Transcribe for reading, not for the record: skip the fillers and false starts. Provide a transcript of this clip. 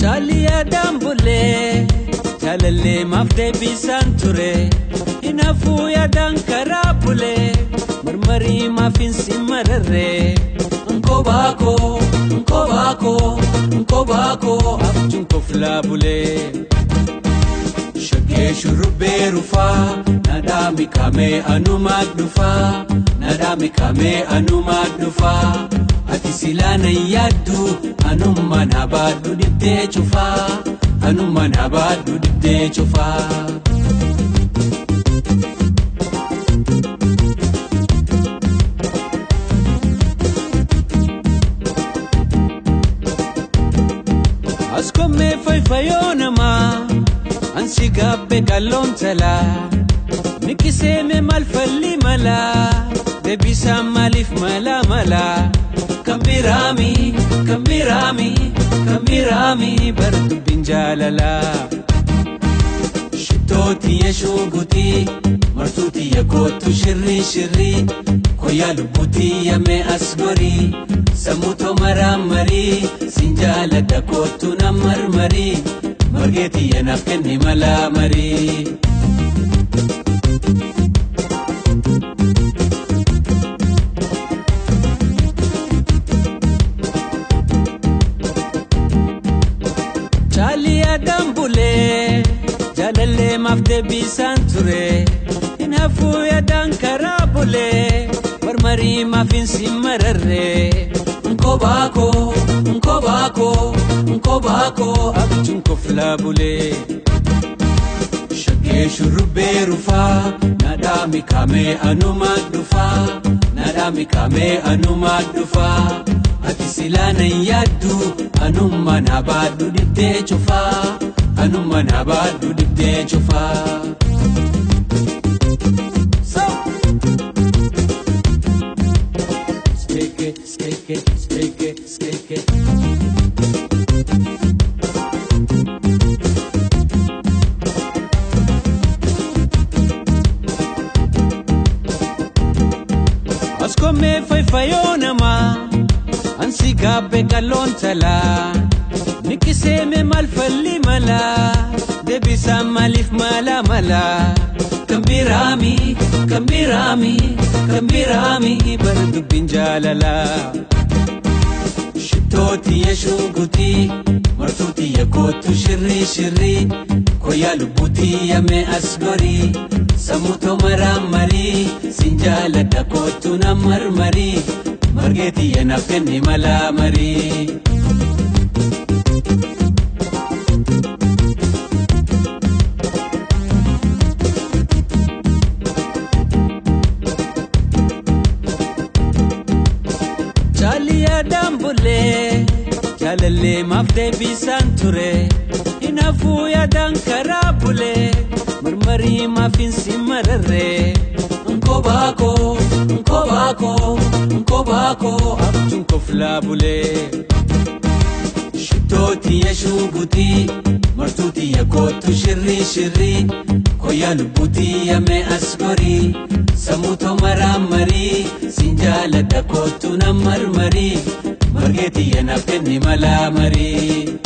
Chaaliyaa daambulee jaalallee maaf deebisaan ture Inaafuu yaadaan karaa bulee marmarii maaf hin si mararree Nkobaakoo nkobaakoo nkobaakoo abjuun koflaa bulee. Shakkee shurrubbee rufaa nadhaa mikamee anumaa dhufaa nadhaa mikamee anumaa dhufaa. Ati silaa nan yaaddu anummaan habaadhu dibdee cufaa anummaan habaadhu dibdee cufaa. Askommee fayyoo namaa ansi gaabbee qalloon talaa nikiseeme maal falli malaa deebisaan maaliif malaa malaa. Kambiraami kambiraami kambiraami bar dubbiin jaalalaa. Shittootii shugutii martuutii kootu shirrii shirrii koyaa lubbuutii yamee as gorii sammuu maraa marii siin jaaladha kootu na marmarii margeetii yanaaf kenni malaa marii. Chaaliyaa daambulee jaalallee maaf deebisaan ture Inaafuu yaadaan karaa bulee marmarii maaf hin si mararree Nkobaakoo nkobaakoo nkobaakoo abjuun koflaa bulee. Shakkee shurrubbee rufaa nadhaa mikamee anumaa dhufaa nadhaa mikamee anumaa dhufaa. Ati silaa nan yaaddu anummaan habaadhu dibdee cufaa anummaan habaadhu dibdee cufaa. Skeke skeke skeke skeke. Askommee fayyoo namaa. Ansi gaabbee qalloon talaa nikiseeme maal falli malaa deebisaan maaliif malaa malaa. Kambiraami kambiraami kambiraami bar dubbiin jaalalaa. Shittootii shugutii martuutii kootu shirrii shirrii koyaa lubbuutii yamee as gorii sammuu maraa marii siin jaaladha kootu na marmarii. Margeetii yanaaf kenni malaa marii. Chaaliyaa daambulee jaalallee maaf deebisaan ture Inaafuu yaadaan karaa bulee marmarii maaf hin si mararree Nkobaakoo nkobaakoo nkobaakoo abjuun koflaa bulee. Shittootii shugutii martuutii kootu shirrii shirrii koyaa lubbuutii yamee as gorii sammuu maraa marii siin jaaladha kootu na marmarii margeetii yanaaf kenni malaa marii.